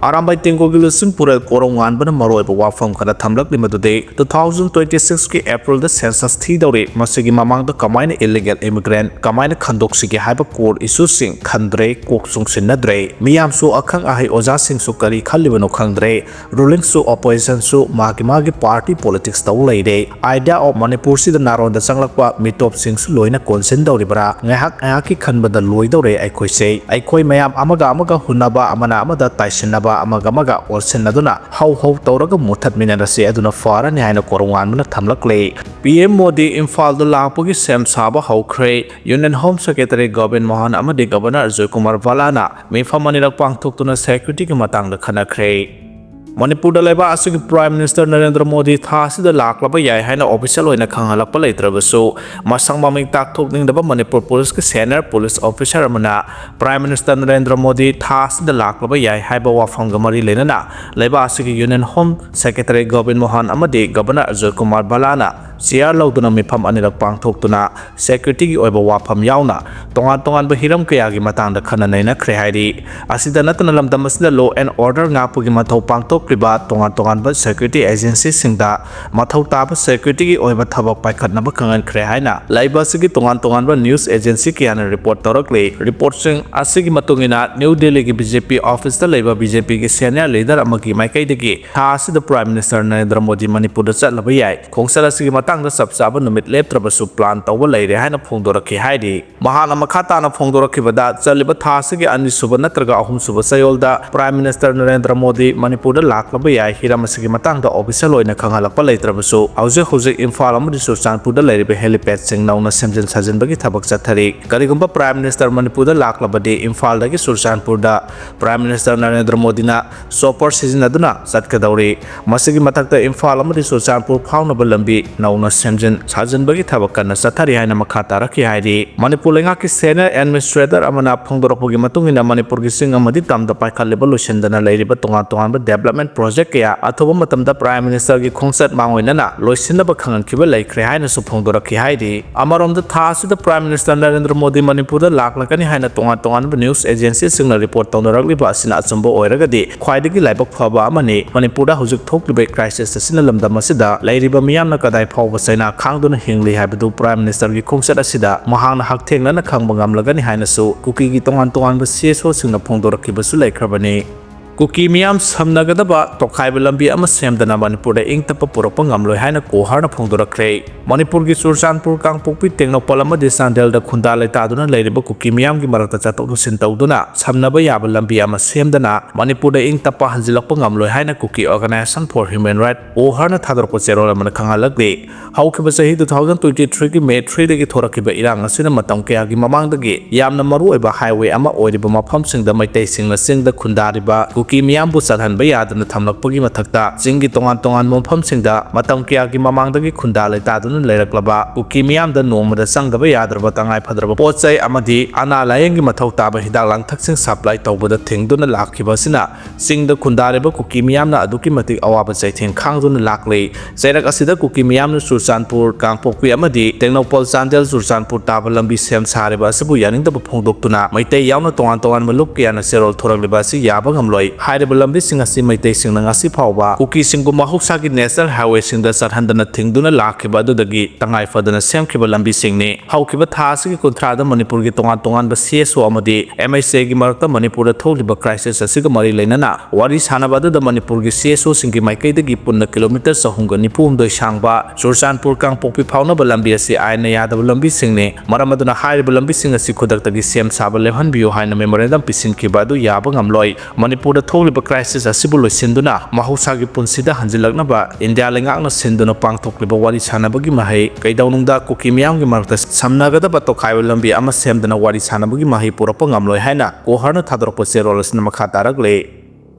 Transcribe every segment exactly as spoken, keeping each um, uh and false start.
ꯑꯔꯥꯝꯕꯥꯏ ꯇꯦꯡꯒꯣꯜꯒꯤ ꯂꯨꯆꯤꯡ ꯄꯨꯔꯦꯜ ꯀꯣꯔꯧꯉꯥꯟꯕꯅ ꯃꯔꯨꯑꯣꯏꯕ ꯋꯥꯐꯝ ꯈꯔ ꯊꯝꯂꯛꯂꯤ, ꯃꯗꯨꯗꯤ two thousand twenty six ꯀꯤ April ꯗ census ꯊꯤꯗꯧꯔꯤ, ꯃꯁꯤꯒꯤ ꯃꯃꯥꯡꯗ ꯀꯃꯥꯏꯅ illegal immigrant ꯀꯃꯥꯏꯅ ꯈꯟꯗꯣꯛꯁꯤꯒꯦ ꯍꯥꯏꯕ core issue ꯁꯤꯡ ꯈꯟꯗ꯭ꯔꯦ, ꯀꯣꯛ ꯆꯨꯡꯁꯤꯟꯅꯗ꯭ꯔꯦ꯫ ꯃꯤꯌꯥꯝꯁꯨ, ꯑꯈꯪ ꯑꯍꯩ ꯑꯣꯖꯥꯁꯤꯡꯁꯨ ꯀꯔꯤ ꯈꯜꯂꯤꯕꯅꯣ ꯈꯪꯗ꯭ꯔꯦ꯫ Ruling ꯁꯨ, opposition ꯁꯨ ꯃꯥꯒꯤ ꯃꯥꯒꯤ party politics ꯇꯧ ꯂꯩꯔꯦ꯫ Idea of Manipur ꯁꯤꯗ ꯅꯥꯔꯣꯟꯗ ꯆꯪꯂꯛꯄ ꯃꯤꯇꯣꯞꯁꯤꯡꯁꯨ ꯂꯣꯏꯅ ꯀꯣꯟꯁꯤꯟꯗꯧꯔꯤꯕ꯭ꯔꯥ? ꯉꯥꯏꯍꯥꯛ ꯉꯥꯏꯍꯥꯛꯀꯤ ꯈꯟꯕꯗ ꯂꯣꯏꯗꯧꯔꯦ ꯑꯩꯈꯣꯏꯁꯦ꯫ ꯑꯩꯈꯣꯏ ꯃꯌꯥꯝ ꯑꯃꯒ ꯑꯃꯒ ꯍꯨꯟꯅꯕ, ꯑꯃꯅ ꯑꯃꯗ ꯇꯥꯏꯁꯤꯟꯅꯕ, ꯑꯃꯒ ꯑꯃꯒ ꯑꯣꯠꯁꯤꯟꯅꯗꯨꯅ ꯍꯧ ꯍꯧ ꯇꯧꯔꯒ ꯃꯨꯊꯠꯃꯤꯟꯅꯔꯁꯤ, ꯑꯗꯨꯅ ꯐꯔꯅꯤ ꯍꯥꯏꯅ ꯀꯣꯔꯧꯉꯥꯟꯕꯅ ꯊꯝꯂꯛꯂꯦ꯫ P M ꯃꯣꯗꯤ ꯏꯝꯐꯥꯜꯗ ꯂꯥꯛꯄꯒꯤ ꯁꯦꯝ ꯁꯥꯕ ꯍꯧꯈ꯭ꯔꯦ꯫ Union Home Secretary Gobin Mohan ꯑꯃꯗꯤ Governor ꯑꯖꯣꯏ ꯀꯨꯃꯥꯔ ꯚꯜꯂꯥꯅ ꯃꯤꯐꯝ ꯑꯅꯤꯔꯛ ꯄꯥꯡꯊꯣꯛꯇꯨꯅ security ꯒꯤ ꯃꯇꯥꯡꯗ ꯈꯟꯅꯈ꯭ꯔꯦ꯫ ꯃꯅꯤꯄꯨꯔꯗ ꯂꯩꯕꯥꯛ ꯑꯁꯤꯒꯤ Prime Minister ꯅꯔꯦꯟꯗ꯭ꯔ ꯃꯣꯗꯤ ꯊꯥ ꯑꯁꯤꯗ ꯂꯥꯛꯂꯕ ꯌꯥꯏ ꯍꯥꯏꯅ official ꯑꯣꯏꯅ ꯈꯪꯍꯜꯂꯛꯄ ꯂꯩꯇ꯭ꯔꯕꯁꯨ, ꯃꯁꯛ ꯃꯃꯤꯡ ꯇꯥꯛꯊꯣꯛꯅꯤꯡꯗꯕ ꯃꯅꯤꯄꯨꯔ ꯄꯨꯂꯤꯁꯀꯤ senior police officer ꯑꯃꯅ Prime Minister ꯅꯔꯦꯟꯗ꯭ꯔ ꯃꯣꯗꯤ ꯊꯥ ꯑꯁꯤꯗ ꯂꯥꯛꯂꯕ ꯌꯥꯏ ꯍꯥꯏꯕ ꯋꯥꯐꯝꯒ ꯃꯔꯤ ꯂꯩꯅꯅ ꯂꯩꯕꯥꯛ ꯑꯁꯤꯒꯤ Union Home Secretary Gobin Mohan ꯑꯃꯗꯤ Governor ꯑꯖꯣꯏ ꯀꯨꯃꯥꯔ ꯚꯜꯂꯥꯅ chair ꯂꯧꯗꯨꯅ ꯃꯤꯐꯝ ꯑꯅꯤꯔꯛ ꯄꯥꯡꯊꯣꯛꯇꯨꯅ security ꯒꯤ ꯑꯣꯏꯕ ꯋꯥꯐꯝ ꯌꯥꯎꯅ ꯇꯣꯉꯥꯟ ꯇꯣꯉꯥꯟꯕ ꯍꯤꯔꯝ ꯀꯌꯥꯒꯤ ꯃꯇꯥꯡꯗ ꯈꯟꯅ ꯅꯩꯅꯈ꯭ꯔꯦ ꯍꯥꯏꯔꯤ꯫ ꯑꯁꯤꯗ ꯅꯠꯇꯅ ꯂꯝꯗꯝ ꯑꯁꯤꯗ law and order ꯉꯥꯛꯄꯒꯤ ꯃꯊꯧ ꯄꯥꯡꯊꯣꯛꯂꯤꯕ ꯇꯣꯉꯥꯟ ꯇꯣꯉꯥꯟꯕ security agency ꯁꯤꯡꯗ ꯃꯊꯧ ꯇꯥꯕ security ꯒꯤ ꯑꯣꯏꯕ ꯊꯕꯛ ꯄꯥꯏꯈꯠꯅꯕ ꯈꯪꯍꯟꯈ꯭ꯔꯦ ꯍꯥꯏꯅ ꯂꯩꯕ ꯑꯁꯤꯒꯤ ꯇꯣꯉꯥꯟ ꯇꯣꯉꯥꯟꯕ news agency ꯀꯌꯥꯅ report ꯇꯧꯔꯛꯂꯤ꯫ Report ꯁꯤꯡ ꯑꯁꯤꯒꯤ ꯃꯇꯨꯡ ꯏꯟꯅ, New Delhi ꯒꯤ B J P office ꯇ ꯂꯩꯕ B J P ꯒꯤ senior leader ꯑꯃꯒꯤ ꯃꯥꯏꯀꯩꯗꯒꯤ ꯊꯥ ꯑꯁꯤꯗ Prime Minister ꯅꯔꯦꯟꯗ꯭ꯔ ꯃꯣꯗꯤ ꯃꯅꯤꯄꯨꯔꯗ ꯆꯠꯂꯕ ꯌꯥꯏ꯫ ꯈꯣꯡꯆꯠ ꯑꯁꯤꯒꯤ ꯃꯇꯥꯡꯗ ꯆꯞ ꯆꯥꯕ ꯅꯨꯃꯤꯠ ꯂꯦꯞꯇ꯭ꯔꯕꯁꯨ plan ꯇꯧꯕ ꯂꯩꯔꯦ ꯍꯥꯏꯅ ꯐꯣꯡꯗꯣꯔꯛꯈꯤ ꯍꯥꯏꯔꯤ꯫ ꯃꯍꯥꯛꯅ ꯃꯈꯥ ꯇꯥꯅ ꯐꯣꯡꯗꯣꯔꯛꯈꯤꯕꯗ, ꯆꯠꯂꯤꯕ ꯊꯥ ꯑꯁꯤꯒꯤ ꯑꯅꯤꯁꯨꯕ ꯅꯠꯇ꯭ꯔꯒ ꯑꯍꯨꯝꯁꯨꯕ ꯆꯌꯣꯜꯗ Prime Minister ꯅꯔꯦꯟꯗ꯭ꯔ ꯃꯣꯗꯤ ꯃꯅꯤꯄꯨꯔꯗ ꯂꯥꯛꯂꯕ ꯌꯥꯏ꯫ ꯍꯤꯔꯝ ꯑꯁꯤꯒꯤ ꯃꯇꯥꯡꯗ official ꯑꯣꯏꯅ ꯈꯪꯍꯜꯂꯛꯄ ꯂꯩꯇ꯭ꯔꯕꯁꯨ, ꯍꯧꯖꯤꯛ ꯍꯧꯖꯤꯛ ꯏꯝꯐꯥꯜ ꯑꯃꯗꯤ ꯆꯨꯔꯆꯥꯟꯄꯨꯔꯗ ꯂꯩꯔꯤꯕ helipad ꯁꯤꯡ ꯅꯧꯅ ꯁꯦꯝꯖꯤꯟ ꯁꯥꯖꯤꯟꯕꯒꯤ ꯊꯕꯛ ꯆꯠꯊꯔꯤ꯫ ꯀꯔꯤꯒꯨꯝꯕ Prime Minister ꯃꯅꯤꯄꯨꯔꯗ ꯂꯥꯛꯂꯕꯗꯤ, ꯏꯝꯐꯥꯜꯗꯒꯤ ꯆꯨꯔꯆꯥꯟꯄꯨꯔꯗ Prime Minister ꯅꯔꯦꯟꯗ꯭ꯔ ꯃꯣꯗꯤꯅ chopper ꯁꯤꯖꯤꯟꯅꯗꯨꯅ ꯆꯠꯀꯗꯧꯔꯤ꯫ ꯃꯁꯤꯒꯤ ꯃꯊꯛꯇ, ꯏꯝꯐꯥꯜ ꯑꯃꯗꯤ ꯆꯨꯔꯆꯥꯟꯄꯨꯔ ꯐꯥꯎꯅꯕ ꯂꯝꯕꯤ ꯅꯧ ꯅꯧꯅ ꯁꯦꯝꯖꯤꯟ ꯁꯥꯖꯤꯟꯕꯒꯤ ꯊꯕꯛ ꯀꯟꯅ ꯆꯠꯊꯔꯤ ꯍꯥꯏꯅ ꯃꯈꯥ ꯇꯥꯔꯛꯈꯤ ꯍꯥꯏꯔꯤ꯫ ꯃꯅꯤꯄꯨꯔ ꯂꯩꯉꯥꯛꯀꯤ senior administrator ꯑꯃꯅ ꯐꯣꯡꯗꯣꯔꯛꯄꯒꯤ ꯃꯇꯨꯡ ꯏꯟꯅ, ꯃꯅꯤꯄꯨꯔꯒꯤ ꯆꯤꯡ ꯑꯃꯗꯤ ꯇꯝꯗ ꯄꯥꯏꯈꯠꯂꯤꯕ ꯂꯣꯏꯁꯤꯟꯗꯅ ꯂꯩꯔꯤꯕ ꯇꯣꯉꯥꯟ ꯇꯣꯉꯥꯟꯕ development project ꯀꯌꯥ ꯑꯊꯨꯕ ꯃꯇꯝꯗ Prime Ministerꯒꯤ ꯈꯣꯡꯆꯠ ꯃꯥꯡꯑꯣꯏꯅꯅ ꯂꯣꯏꯁꯤꯟꯅꯕ ꯈꯪꯍꯟꯈꯤꯕ ꯂꯩꯈ꯭ꯔꯦ ꯍꯥꯏꯅꯁꯨ ꯐꯣꯡꯗꯣꯔꯛꯈꯤ ꯍꯥꯏꯔꯤ꯫ ꯑꯃꯔꯣꯝꯗ, ꯊꯥ ꯑꯁꯤꯗ Prime Minister ꯅꯔꯦꯟꯗ꯭ꯔ ꯃꯣꯗꯤ ꯃꯅꯤꯄꯨꯔꯗ ꯂꯥꯛꯂꯒꯅꯤ ꯍꯥꯏꯅ ꯇꯣꯉꯥꯟ ꯇꯣꯉꯥꯟꯕ news agencyꯁꯤꯡꯅ report ꯇꯧꯅꯔꯛꯂꯤꯕ ꯑꯁꯤꯅ ꯑꯆꯨꯝꯕ ꯑꯣꯏꯔꯒꯗꯤ ꯈ꯭ꯋꯥꯏꯗꯒꯤ ꯂꯥꯏꯕꯛ ꯐꯕ ꯑꯃꯅꯤ꯫ ꯃꯅꯤꯄꯨꯔꯗ ꯍꯧꯖꯤꯛ ꯊꯣꯛꯂꯤꯕ crisis ꯑꯁꯤꯅ ꯂꯝꯗꯝ ꯑꯁꯤꯗ ꯂꯩꯔꯤꯕ ꯃꯤꯌꯥꯝꯅ ꯀꯗꯥꯏ ꯐꯥꯎꯕ ꯆꯩꯅꯥ ꯈꯥꯡꯗꯨꯅ ꯍꯤꯡꯂꯤ ꯍꯥꯏꯕꯗꯨ Prime Ministerꯒꯤ ꯈꯣꯡꯆꯠ ꯑꯁꯤꯗ ꯃꯍꯥꯛꯅ ꯍꯛꯊꯦꯡꯅꯅ ꯈꯪꯕ ꯉꯝꯂꯒꯅꯤ ꯍꯥꯏꯅꯁꯨ ꯀꯨꯀꯤꯒꯤ ꯇꯣꯉꯥꯟ ꯇꯣꯉꯥꯟꯕ CSOꯁꯤꯡꯅ ꯐꯣꯡꯗꯣꯔꯛꯈꯤꯕꯁꯨ ꯂꯩꯈ꯭ꯔꯕꯅꯤ꯫ ꯀꯨꯀꯤ ꯃꯤꯌꯥꯝ ꯁꯝꯅꯒꯗꯕ ꯇꯣꯈꯥꯏꯕ ꯂꯝꯕꯤ ꯑꯃ ꯁꯦꯝꯗꯅ ꯃꯅꯤꯄꯨꯔꯗ ꯏꯪ ꯇꯞꯄ ꯄꯨꯔꯛꯄ ꯉꯝꯂꯣꯏ ꯍꯥꯏꯅ ꯀꯣꯍꯔꯅ ꯐꯣꯡꯗꯣꯔꯛꯈ꯭ꯔꯦ꯫ ꯃꯅꯤꯄꯨꯔꯒꯤ ꯆꯨꯔꯆꯥꯟꯄꯨꯔ, ꯀꯥꯡꯄꯣꯛꯄꯤ, ꯇꯦꯡꯅꯧꯄꯜ ꯑꯃꯗꯤ ꯆꯥꯟꯗꯦꯜꯗ ꯈꯨꯟꯗꯥ ꯂꯩꯇꯥꯗꯨꯅ ꯂꯩꯔꯤꯕ ꯀꯨꯀꯤ ꯃꯤꯌꯥꯝꯒꯤ ꯃꯔꯛꯇ ꯆꯠꯊꯣꯛ ꯆꯠꯁꯤꯟ ꯇꯧꯗꯨꯅ ꯁꯝꯅꯕ ꯌꯥꯕ ꯂꯝꯕꯤ ꯑꯃ ꯁꯦꯝꯗꯅ ꯃꯅꯤꯄꯨꯔꯗ ꯏꯪ ꯇꯞꯄ ꯍꯟꯖꯤꯜꯂꯛꯄ ꯉꯝꯂꯣꯏ ꯍꯥꯏꯅ ꯀꯨꯀꯤ Organisation for Human Rights, ꯀꯣꯍꯔꯅ ꯊꯥꯗꯣꯔꯛꯄ ꯆꯦꯔꯣꯜ ꯑꯃꯅ ꯈꯪꯍꯜꯂꯛꯂꯤ꯫ ꯍꯧꯈꯤꯕ ꯆꯍꯤ two thousand twenty threeꯒꯤ May threeꯗꯒꯤ ꯊꯣꯔꯛꯈꯤꯕ ꯏꯔꯥꯡ ꯑꯁꯤꯅ ꯃꯇꯝ ꯀꯌꯥꯒꯤ ꯃꯃꯥꯡꯗꯒꯤ ꯌꯥꯝꯅ ꯃꯔꯨꯑꯣꯏꯕ highway ꯑꯃ ꯑꯣꯏꯔꯤꯕ ꯃꯐꯝꯁꯤꯡꯗ ꯃꯩꯇꯩꯁꯤꯡꯅ ꯆꯤꯡꯗ ꯈꯨꯟꯗꯥꯔꯤꯕ ꯀꯨꯀꯤ ꯃꯤꯌꯥꯝꯕꯨ ꯆꯠꯍꯟꯕ ꯌꯥꯗꯅ ꯊꯝꯂꯛꯄꯒꯤ ꯃꯊꯛꯇ, ꯆꯤꯡꯒꯤ ꯇꯣꯉꯥꯟ ꯇꯣꯉꯥꯟꯕ ꯃꯐꯝꯁꯤꯡꯗ ꯃꯇꯝ ꯀꯌꯥꯒꯤ ꯃꯃꯥꯡꯗꯒꯤ ꯈꯨꯟꯗꯥ ꯂꯩꯇꯥꯗꯨꯅ ꯂꯩꯔꯛꯂꯕ ꯀꯨꯀꯤ ꯃꯤꯌꯥꯝꯗ ꯅꯣꯡꯃꯗ ꯆꯪꯗꯕ ꯌꯥꯗ꯭ꯔꯕ ꯇꯉꯥꯏ ꯐꯗ꯭ꯔꯕ ꯄꯣꯠ ꯆꯩ ꯑꯃꯗꯤ ꯑꯅꯥ ꯂꯥꯌꯦꯡꯒꯤ ꯃꯊꯧ ꯇꯥꯕ ꯍꯤꯗꯥꯛ ꯂꯥꯡꯊꯛꯁꯤꯡ supply ꯇꯧꯕꯗ ꯊꯤꯡꯗꯨꯅ ꯂꯥꯛꯈꯤꯕ ꯑꯁꯤꯅ ꯆꯤꯡꯗ ꯈꯨꯟꯗꯥꯔꯤꯕ ꯀꯨꯀꯤ ꯃꯤꯌꯥꯝꯅ ꯑꯗꯨꯛꯀꯤ ꯃꯇꯤꯛ ꯑꯋꯥꯕ ꯆꯩꯊꯦꯡ ꯈꯥꯡꯗꯨꯅ ꯂꯥꯛꯂꯤ꯫ ꯆꯩꯔꯛ ꯑꯁꯤꯗ ꯀꯨꯀꯤ ꯃꯤꯌꯥꯝꯅ ꯆꯨꯔꯆꯥꯟꯄꯨꯔ, ꯀꯥꯡꯄꯣꯛꯄꯤ ꯑꯃꯗꯤ ꯇꯦꯡꯅꯧꯄꯜ, ꯆꯥꯟꯗꯦꯜ, ꯆꯨꯔꯆꯥꯟꯄꯨꯔ ꯇꯥꯕ ꯂꯝꯕꯤ ꯁꯦꯝ ꯁꯥꯔꯤꯕ ꯑꯁꯤꯕꯨ ꯌꯥꯅꯤꯡꯗꯕ ꯐꯣꯡꯗꯣꯛꯇꯨꯅ ꯃꯩꯇꯩ ꯌꯥꯎꯅ ꯇꯣꯉꯥꯟ ꯇꯣꯉꯥꯟꯕ ꯂꯨꯞ ꯀꯌꯥꯅ ꯆꯦꯔꯣꯜ ꯊꯣꯔꯛꯂꯤꯕ ꯑꯁꯤ ꯌꯥꯕ ꯉꯝꯂꯣꯏ꯫ ꯍꯥꯏꯔꯤꯕ ꯂꯝꯕꯤꯁꯤꯡ ꯑꯁꯤ ꯃꯩꯇꯩꯁꯤꯡꯅ ꯉꯁꯤ ꯐꯥꯎꯕ ꯀꯨꯀꯤꯁꯤꯡꯕꯨ ꯃꯍꯧꯁꯥꯒꯤ national highwayꯁꯤꯡꯗ ꯆꯠꯍꯟꯗꯅ ꯊꯤꯡꯗꯨꯅ ꯂꯥꯛꯈꯤꯕ ꯑꯗꯨꯗꯒꯤ ꯇꯉꯥꯏ ꯐꯗꯅ ꯁꯦꯝꯈꯤꯕ ꯂꯝꯕꯤꯁꯤꯡꯅꯤ꯫ ꯍꯧꯈꯤꯕ ꯊꯥ ꯑꯁꯤꯒꯤ ꯀꯨꯟꯊ꯭ꯔꯥꯗ ꯃꯅꯤꯄꯨꯔꯒꯤ ꯇꯣꯉꯥꯟ ꯇꯣꯉꯥꯟꯕ CSO ꯑꯃꯗꯤ MHAꯒꯤ ꯃꯔꯛꯇ ꯃꯅꯤꯄꯨꯔꯗ ꯊꯣꯛꯂꯤꯕ crisis ꯑꯁꯤꯒ ꯃꯔꯤ ꯂꯩꯅꯅ ꯋꯥꯔꯤ ꯁꯥꯟꯅꯕ ꯑꯗꯨꯗ ꯃꯅꯤꯄꯨꯔꯒꯤ CSOꯁꯤꯡꯒꯤ ꯃꯥꯏꯀꯩꯗꯒꯤ ꯄꯨꯟꯅ kilometre ꯆꯍꯨꯝꯒ ꯅꯤꯐꯨ ꯍꯨꯝꯗꯣꯏ ꯁꯥꯡꯕ ꯆꯨꯔꯆꯥꯟꯄꯨꯔ ꯀꯥꯡꯄꯣꯛꯄꯤ ꯐꯥꯎꯅꯕ ꯂꯝꯕꯤ ꯑꯁꯤ ꯑꯥꯏꯟꯅ ꯌꯥꯗꯕ ꯂꯝꯕꯤꯁꯤꯡꯅꯤ꯫ ꯃꯔꯝ ꯑꯗꯨꯅ ꯍꯥꯏꯔꯤꯕ ꯂꯝꯕꯤꯁꯤꯡ ꯑꯁꯤ ꯈꯨꯗꯛꯇꯒꯤ ꯁꯦꯝ ꯁꯥꯕ ꯂꯦꯞꯍꯟꯕꯤꯌꯨ ꯍꯥꯏꯅ memorandum ꯄꯤꯁꯤꯟꯈꯤꯕ ꯑꯗꯨ ꯌꯥꯕ ꯉꯝꯂꯣꯏ꯫ ꯃꯅꯤꯄꯨꯔꯗ ꯊꯣꯛꯂꯤꯕ crisis ꯑꯁꯤꯕꯨ ꯂꯣꯏꯁꯤꯟꯗꯨꯅ ꯃꯍꯧꯁꯥꯒꯤ ꯄꯨꯟꯁꯤꯗ ꯍꯟꯖꯤꯜꯂꯛꯅꯕ ꯏꯟꯗꯤꯌꯥ ꯂꯩꯉꯥꯛꯅ ꯁꯤꯟꯗꯨꯅ ꯄꯥꯡꯊꯣꯛꯂꯤꯕ ꯋꯥꯔꯤ ꯁꯥꯟꯅꯕꯒꯤ ꯃꯍꯩ ꯀꯩꯗꯧꯅꯨꯡꯗ ꯀꯨꯀꯤ ꯃꯤꯌꯥꯝꯒꯤ ꯃꯔꯛꯇ ꯁꯝꯅꯒꯗꯕ ꯇꯣꯈꯥꯏꯕ ꯂꯝꯕꯤ ꯑꯃ ꯁꯦꯝꯗꯅ ꯋꯥꯔꯤ ꯁꯥꯟꯅꯕꯒꯤ ꯃꯍꯩ ꯄꯨꯔꯛꯄ ꯉꯝꯂꯣꯏ ꯍꯥꯏꯅ ꯀꯣꯍꯔꯅ ꯊꯥꯗꯣꯔꯛꯄ ꯆꯦꯔꯣꯜ ꯑꯁꯤꯅ ꯃꯈꯥ ꯇꯥꯔꯛꯂꯤ꯫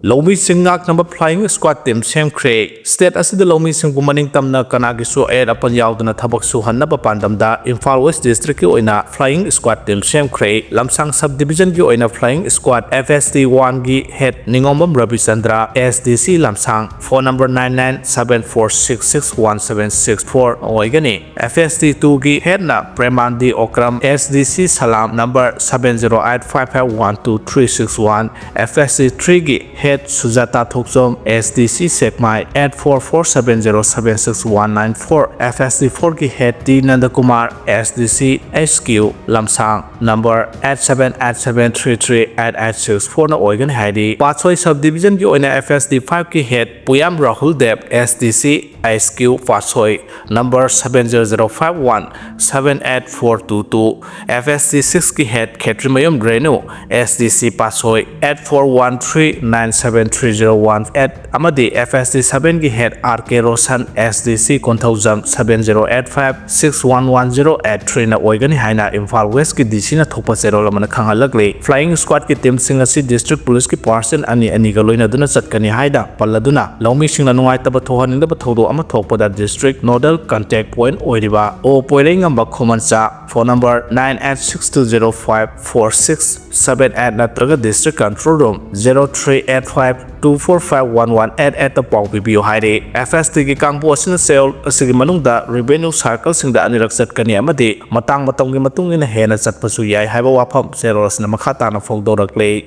ꯂꯧꯃꯤꯁꯤꯡ ꯉꯥꯛꯅꯕ flying squad team ꯁꯦꯝꯈ꯭ꯔꯦ꯫ State ꯑꯁꯤꯗ ꯂꯧꯃꯤꯁꯤꯡꯕꯨ ꯃꯅꯤꯡ ꯇꯝꯅ ꯀꯅꯥꯒꯤꯁꯨ ꯑꯌꯦꯠ ꯑꯄꯟ ꯌꯥꯎꯗꯅ ꯊꯕꯛ ꯁꯨꯍꯟꯅꯕ ꯄꯥꯟꯗꯝꯗ ꯏꯝꯐꯥꯜ West Districtꯀꯤ ꯑꯣꯏꯅ flying squad team ꯁꯦꯝꯈ꯭ꯔꯦ꯫ ꯂꯝꯁꯥꯡ Sub Divisionꯒꯤ ꯑꯣꯏꯅ flying squad F S D oneꯒꯤ head ꯅꯤꯉꯣꯝꯕꯝ ꯔꯕꯤꯆꯟꯗ꯭ꯔ, S D C ꯂꯝꯁꯥꯡ, phone number nine nine seven four six six one seven six four ꯑꯣꯏꯒꯅꯤ꯫ F S D twoꯒꯤ headꯅ ꯄ꯭ꯔꯦꯃꯥꯟꯗꯤ Okram, S D C ꯁꯂꯥꯝ, number seven zero eight five five one two three six one, F S D threeꯒꯤ head ꯁꯨꯖꯥꯇꯥ ꯊꯣꯛꯆꯣꯝ, S D C ꯁꯦꯛꯃꯥꯏ, eight four four seven zero seven six one nine four, F S D fourꯒꯤ head T ꯅꯟꯗꯀꯨꯃꯥꯔ, S D C H Q ꯂꯝꯁꯥꯡ, number eight seven eight seven three three eight eight six fourꯅ ꯑꯣꯏꯒꯅꯤ ꯍꯥꯏꯔꯤ꯫ ꯄꯥꯠꯁꯣꯏ Sub Divisionꯒꯤ ꯑꯣꯏꯅ F S D fiveꯀꯤ head ꯄꯨꯌꯥꯝ Rahul ꯗꯦꯕ, S D C H Q ꯄꯥꯠꯁꯣꯏ, number seven zero zero five one seven eight four two two, F S D sixꯀꯤ head ꯈꯦꯇ꯭ꯔꯤꯃꯌꯨꯝ Renu, S D C ꯄꯥꯠꯁꯣꯏ, eight four one three nine seven three zero one eight ꯑꯃꯗꯤ F S D sevenꯒꯤ head R K Roshan, S D C Konthoujam, seven zero eight five six one one zero eight threeꯅ ꯑꯣꯏꯒꯅꯤ ꯍꯥꯏꯅ Imphal Westꯀꯤ D Cꯅ ꯊꯣꯛꯄ ꯆꯦꯔꯣꯜ ꯑꯃꯅ ꯈꯪꯍꯜꯂꯛꯂꯤ꯫ Flying squadꯀꯤ teamꯁꯤꯡ ꯑꯁꯤ district policeꯀꯤ parson ꯑꯅꯤ ꯑꯅꯤꯒ ꯂꯣꯏꯅꯗꯨꯅ ꯆꯠꯀꯅꯤ ꯍꯥꯏꯅ ꯄꯜꯂꯗꯨꯅ, ꯂꯧꯃꯤꯁꯤꯡꯅ ꯅꯨꯡꯉꯥꯏꯇꯕ ꯊꯣꯛꯍꯟꯅꯤꯡꯗꯕ ꯊꯧꯗꯣꯛ ꯑꯃ ꯊꯣꯛꯄꯗ district nodal contact point ꯑꯣꯏꯔꯤꯕ ꯑꯣ ꯄꯣꯏꯔꯩꯉꯝꯕ ꯈꯨꯃꯟꯆꯥ, phone number nine eight six two zero five four six seven eight ꯅꯠꯇ꯭ꯔꯒ district control room zero three eight five two four five one one eight eightꯇ ꯄꯥꯎ ꯄꯤꯕꯤꯌꯨ ꯍꯥꯏꯔꯤ꯫ F S Dꯒꯤ ꯀꯥꯡꯕꯨ ꯑꯁꯤꯅ ꯆꯌꯣꯜ ꯑꯁꯤꯒꯤ ꯃꯅꯨꯡꯗ revenue circleꯁꯤꯡꯗ ꯑꯅꯤꯔꯛ ꯆꯠꯀꯅꯤ ꯑꯃꯗꯤ ꯃꯇꯥꯡ ꯃꯇꯝꯒꯤ ꯃꯇꯨꯡ ꯏꯟꯅ ꯍꯦꯟꯅ ꯆꯠꯄꯁꯨ ꯌꯥꯏ ꯍꯥꯏꯕ ꯋꯥꯐꯝ ꯆꯦꯔꯣꯜ ꯑꯁꯤꯅ ꯃꯈꯥ ꯇꯥꯅ ꯐꯣꯡꯗꯣꯔꯛꯂꯤ꯫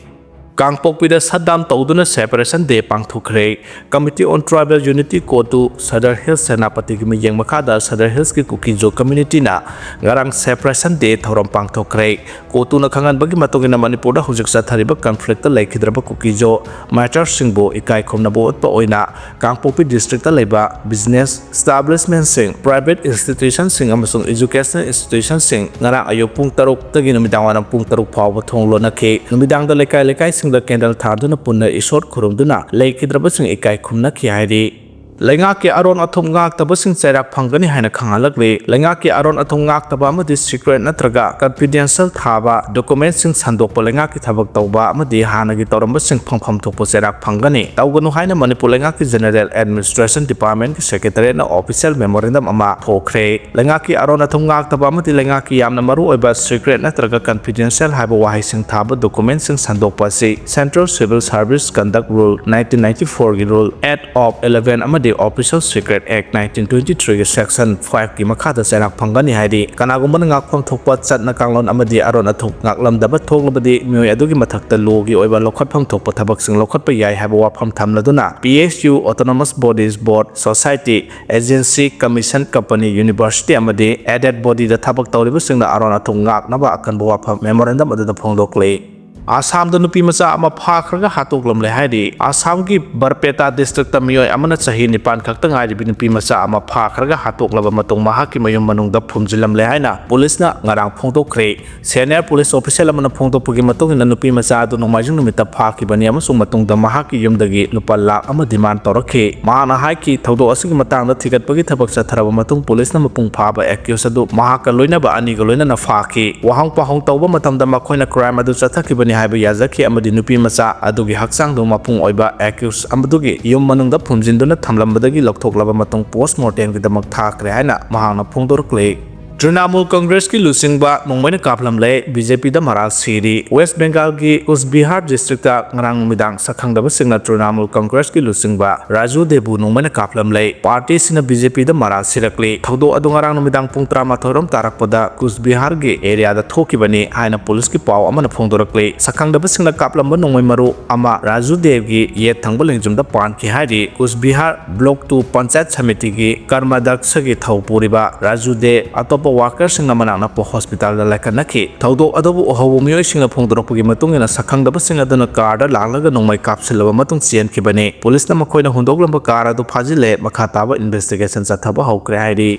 ꯀꯥꯡꯄꯣꯛꯄꯤꯗ shutdown ꯇꯧꯗꯨꯅ separation day ꯄꯥꯡꯊꯣꯛꯈ꯭ꯔꯦ꯫ Committee on Tribal Unity ꯀꯣꯇꯨ, ꯁꯗꯔ ꯍꯤꯜꯁ ꯁꯦꯅꯥꯄꯇꯤꯒꯤ ꯃꯤꯠꯌꯦꯡ ꯃꯈꯥꯗ ꯁꯗꯔ ꯍꯤꯜꯁꯀꯤ ꯀꯨꯀꯤꯖꯣ communityꯅ ꯉꯔꯥꯡ separation day ꯊꯧꯔꯝ ꯄꯥꯡꯊꯣꯛꯈ꯭ꯔꯦ꯫ ꯀꯣꯇꯨꯅ ꯈꯪꯍꯟꯕꯒꯤ ꯃꯇꯨꯡ ꯏꯟꯅ ꯃꯅꯤꯄꯨꯔꯗ ꯍꯧꯖꯤꯛ ꯆꯠꯊꯔꯤꯕ conflictꯇ ꯂꯩꯈꯤꯗ꯭ꯔꯕ ꯀꯨꯀꯤꯖꯣ martyrsꯁꯤꯡꯕꯨ ꯏꯀꯥꯏ ꯈꯨꯝꯅꯕ ꯎꯠꯄ ꯑꯣꯏꯅ ꯀꯥꯡꯄꯣꯛꯄꯤ districtꯇ ꯂꯩꯕ business establishmentꯁꯤꯡ, private institutionꯁꯤꯡ ꯑꯃꯁꯨꯡ educational institutionꯁꯤꯡ ꯉꯔꯥꯡ ꯑꯌꯨꯛ ꯄꯨꯡ ꯇꯔꯨꯛꯇꯒꯤ ꯅꯨꯃꯤꯗꯥꯡꯋꯥꯏꯔꯝ ꯄꯨꯡ ꯇꯔꯨꯛ ꯐꯥꯎꯕ ꯊꯣꯡ ꯂꯣꯟꯅꯈꯤ꯫ ꯅꯨꯃꯤꯗꯥꯡꯗ ꯂꯩꯀꯥꯏ ꯂꯩꯀꯥꯏꯁꯤꯡꯗ candle ꯊꯥꯟꯗꯨꯅ ꯄꯨꯟꯅ ꯏꯁꯣꯔ ꯈꯨꯔꯨꯝꯗꯨꯅ ꯂꯩꯈꯤꯗ꯭ꯔꯕꯁꯤꯡ ꯏꯀꯥꯏ ꯈꯨꯝꯅꯈꯤ ꯍꯥꯏꯔꯤ꯫ ꯂꯩꯉꯥꯛꯀꯤ ꯑꯔꯣꯟ ꯑꯊꯨꯞ ꯉꯥꯛꯇꯕꯁꯤꯡ ꯆꯩꯔꯥꯛ ꯐꯪꯒꯅꯤ ꯍꯥꯏꯅ ꯈꯪꯍꯜꯂꯛꯂꯤ꯫ ꯂꯩꯉꯥꯛꯀꯤ ꯑꯔꯣꯟ ꯑꯊꯨꯞ ꯉꯥꯛꯇꯕ ꯑꯃꯗꯤ secret ꯅꯠꯇ꯭ꯔꯒ confidential ꯊꯥꯕ document ꯁꯤꯡ ꯁꯟꯗꯣꯛꯄ ꯂꯩꯉꯥꯛꯀꯤ ꯊꯕꯛ ꯇꯧꯕ ꯑꯃꯗꯤ ꯍꯥꯟꯅꯒꯤ ꯇꯧꯔꯝꯕꯁꯤꯡ ꯐꯪꯐꯝ ꯊꯣꯛꯄ ꯆꯩꯔꯥꯛ ꯐꯪꯒꯅꯤ꯫ ꯇꯧꯒꯅꯨ ꯍꯥꯏꯅ ꯃꯅꯤꯄꯨꯔ ꯂꯩꯉꯥꯛꯀꯤ General Administration Department ꯀꯤ Secretariat ꯅ official memorandum ꯑꯃ ꯊꯣꯛꯈ꯭ꯔꯦ꯫ ꯂꯩꯉꯥꯛꯀꯤ ꯑꯔꯣꯟ ꯑꯊꯨꯞ ꯉꯥꯛꯇꯕ ꯑꯃꯗꯤ ꯂꯩꯉꯥꯛꯀꯤ ꯌꯥꯝꯅ ꯃꯔꯨ ꯑꯣꯏꯕ secret ꯅꯠꯇ꯭ꯔꯒ confidential ꯍꯥꯏꯕ ꯋꯥꯍꯩꯁꯤꯡ ꯊꯥꯕ document ꯁꯤꯡ ꯁꯟꯗꯣꯛꯄ ꯑꯁꯤ Central Civil Service Conduct Rule nineteen ninety-four ꯒꯤ Rule eight of eleven ꯑꯃꯗꯤ Official Secret Act nineteen twenty-three ꯒꯤ Section five ꯀꯤ ꯃꯈꯥꯗ ꯆꯩꯔꯥꯛ ꯐꯪꯒꯅꯤ ꯍꯥꯏꯔꯤ꯫ ꯀꯅꯥꯒꯨꯝꯕꯅ ꯉꯥꯛꯐꯝ ꯊꯣꯛꯄ ꯆꯠꯅ ꯀꯥꯡꯂꯣꯟ ꯑꯃꯗꯤ ꯑꯔꯣꯟ ꯑꯊꯨꯞ ꯉꯥꯛꯂꯝꯗꯕ ꯊꯣꯛꯂꯕꯗꯤ ꯃꯤꯑꯣꯏ ꯑꯗꯨꯒꯤ ꯃꯊꯛꯇ law ꯒꯤ ꯑꯣꯏꯕ ꯂꯧꯈꯠꯐꯝ ꯊꯣꯛꯄ ꯊꯕꯛꯁꯤꯡ ꯂꯧꯈꯠꯄ ꯌꯥꯏ ꯍꯥꯏꯕ ꯋꯥꯐꯝ ꯊꯝꯂꯗꯨꯅ P S U, Autonomous Bodies Board, Society, Agency, Commission, Company, University ꯑꯃꯗꯤ aided body ꯗ ꯊꯕꯛ ꯇꯧꯔꯤꯕꯁꯤꯡꯅ ꯑꯔꯣꯟ ꯑꯊꯨꯞ ꯉꯥꯛꯅꯕ ꯑꯀꯟꯕ ꯋꯥꯐꯝ memorandum ꯑꯗꯨꯗ ꯐꯣꯡꯗꯣꯛꯂꯤ꯫ ꯑꯁꯥꯝꯗ ꯅꯨꯄꯤ ꯃꯆꯥ ꯑꯃ ꯐꯥꯈ꯭ꯔꯒ ꯍꯥꯠꯇꯣꯛꯂꯝꯂꯦ ꯍꯥꯏꯔꯤ꯫ ꯑꯁꯥꯝꯒꯤ ꯕꯔꯄꯦꯇꯥ district ꯇ ꯃꯤꯑꯣꯏ ꯑꯃꯅ ꯆꯍꯤ ꯅꯤꯄꯥꯟ ꯈꯛꯇ ꯉꯥꯏꯔꯤꯕꯤ ꯅꯨꯄꯤ ꯃꯆꯥ ꯑꯃ ꯐꯥꯈ꯭ꯔꯒ ꯍꯥꯠꯇꯣꯛꯂꯕ ꯃꯇꯨꯡ ꯃꯍꯥꯛꯀꯤ ꯃꯌꯨꯝ ꯃꯅꯨꯡꯗ ꯐꯨꯝꯖꯤꯜꯂꯝꯂꯦ ꯍꯥꯏꯅ ꯄꯨꯂꯤꯁꯅ ꯉꯔꯥꯡ ꯐꯣꯡꯗꯣꯛꯈ꯭ꯔꯦ꯫ Senior police official ꯑꯃꯅ ꯐꯣꯡꯗꯣꯛꯄꯒꯤ ꯃꯇꯨꯡ ꯏꯟꯅ ꯅꯨꯄꯤ ꯃꯆꯥ ꯑꯗꯨ ꯅꯣꯡꯃꯥꯏꯖꯤꯡ ꯅꯨꯃꯤꯠꯇ ꯐꯥꯈꯤꯕꯅꯤ ꯑꯃꯁꯨꯡ ꯃꯇꯨꯡꯗ ꯃꯍꯥꯛꯀꯤ ꯌꯨꯝꯗꯒꯤ ꯂꯨꯄꯥ ꯂꯥꯈ ꯑꯃ demand ꯇꯧꯔꯛꯈꯤ꯫ ꯃꯍꯥꯛꯅ ꯍꯥꯏꯈꯤ, ꯊꯧꯗꯣꯛ ꯑꯁꯤꯒꯤ ꯃꯇꯥꯡꯗ ꯊꯤꯒꯠꯄꯒꯤ ꯊꯕꯛ ꯆꯠꯊꯔꯕ ꯃꯇꯨꯡ ꯄꯨꯂꯤꯁꯅ ꯃꯄꯨꯡ ꯐꯥꯕ accused ꯑꯗꯨ ꯃꯍꯥꯛꯀ ꯂꯣꯏꯅꯕ ꯑꯅꯤꯒ ꯂꯣꯏꯅꯅ ꯐꯥꯈꯤ꯫ ꯋꯥꯍꯪ ꯄꯥꯎꯍꯪ ꯇꯧꯕ ꯃꯇꯝꯗ ꯃꯈꯣꯏꯅ crime ꯑꯗꯨ ꯆꯠꯊꯈꯤꯕꯅꯤ ꯍꯥꯏꯕ ꯌꯥꯖꯈꯤ ꯑꯃꯗꯤ ꯅꯨꯄꯤ ꯃꯆꯥ ꯑꯗꯨꯒꯤ ꯍꯛꯆꯥꯡꯗꯨ ꯃꯄꯨꯡ ꯑꯣꯏꯕ accused ꯑꯗꯨꯒꯤ ꯌꯨꯝ ꯃꯅꯨꯡꯗ ꯐꯨꯝꯖꯤꯟꯗꯨꯅ ꯊꯝꯂꯝꯕꯗꯒꯤ ꯂꯧꯊꯣꯛꯂꯕ ꯃꯇꯨꯡ post mortem ꯒꯤꯗꯃꯛ ꯊꯥꯈ꯭ꯔꯦ ꯍꯥꯏꯅ ꯃꯍꯥꯛꯅ ꯐꯣꯡꯗꯣꯔꯛꯂꯤ꯫ ꯇ꯭ꯔꯤꯅꯥꯃꯨꯜ ꯀꯪꯒ꯭ꯔꯦꯁꯀꯤ ꯂꯨꯆꯤꯡꯕ ꯅꯣꯡꯃꯩꯅ ꯀꯥꯞꯂꯝꯂꯦ, B J P ꯗ ꯃꯔꯥꯜ ꯁꯤꯔꯤ꯫ West Bengal ꯒꯤ ꯀꯨꯁꯕꯤꯍꯥꯔ district ꯇ ꯉꯔꯥꯡ ꯅꯨꯃꯤꯗꯥꯡ ꯁꯛꯈꯪꯗꯕꯁꯤꯡꯅ ꯇ꯭ꯔꯤꯅꯥꯃꯨꯜ ꯀꯪꯒ꯭ꯔꯦꯁꯀꯤ ꯂꯨꯆꯤꯡꯕ ꯔꯥꯖꯨ ꯗꯦꯕꯨ ꯅꯣꯡꯃꯩꯅ ꯀꯥꯞꯂꯝꯂꯦ꯫ Party ꯁꯤꯅ B J P ꯗ ꯃꯔꯥꯜ ꯁꯤꯔꯛꯂꯤ꯫ ꯊꯧꯗꯣꯛ ꯑꯗꯨ ꯉꯔꯥꯡ ꯅꯨꯃꯤꯗꯥꯡ ꯄꯨꯡ ꯇꯔꯥꯃꯥꯊꯣꯏ ꯔꯣꯝ ꯇꯥꯔꯛꯄꯗ ꯀꯨꯁꯕꯤꯍꯥꯔꯒꯤ area ꯗ ꯊꯣꯛꯈꯤꯕꯅꯤ ꯍꯥꯏꯅ ꯄꯨꯂꯤꯁꯀꯤ ꯄꯥꯎ ꯑꯃꯅ ꯐꯣꯡꯗꯣꯔꯛꯂꯤ꯫ ꯁꯛꯈꯪꯗꯕꯁꯤꯡꯅ ꯀꯥꯞꯂꯝꯕ ꯅꯣꯡꯃꯩ ꯃꯔꯨ ꯑꯃ ꯔꯥꯖꯨ ꯗꯦꯕꯒꯤ ꯌꯦꯠ ꯊꯪꯕ ꯂꯦꯡꯖꯨꯝꯗ ꯄꯥꯟꯈꯤ ꯍꯥꯏꯔꯤ꯫ ꯀꯨꯁꯕꯤꯍꯥꯔ Block two ꯄꯟꯆꯥꯌꯠ ꯁꯃꯤꯇꯤꯒꯤ ꯀꯔꯃꯗꯛꯁꯒꯤ ꯊꯧ ꯄꯨꯔꯤꯕ ꯔꯥꯖꯨ ꯗꯦ ꯑꯇꯣꯞꯄ worker ꯁꯤꯡꯅ ꯃꯅꯥꯛ ꯅꯛꯄ hospital ꯗ ꯂꯥꯏꯀꯠꯅꯈꯤ꯫ ꯊꯧꯗꯣꯛ ꯑꯗꯨꯕꯨ ꯎꯍꯧꯕ ꯃꯤꯑꯣꯏꯁꯤꯡꯅ ꯐꯣꯡꯗꯣꯔꯛꯄꯒꯤ ꯃꯇꯨꯡ ꯏꯟꯅ ꯁꯛꯈꯪꯗꯕꯁꯤꯡ ꯑꯗꯨꯅ car ꯗ ꯂꯥꯛꯂꯒ ꯅꯣꯡꯃꯩ ꯀꯥꯞꯁꯤꯜꯂꯕ ꯃꯇꯨꯡ ꯆꯦꯟꯈꯤꯕꯅꯤ꯫ ꯄꯨꯂꯤꯁꯅ ꯃꯈꯣꯏꯅ ꯍꯨꯟꯗꯣꯛꯂꯝꯕ car ꯑꯗꯨ ꯐꯥꯖꯤꯜꯂꯦ꯫ ꯃꯈꯥ ꯇꯥꯕ investigation ꯆꯠꯊꯕ ꯍꯧꯈ꯭ꯔꯦ ꯍꯥꯏꯔꯤ꯫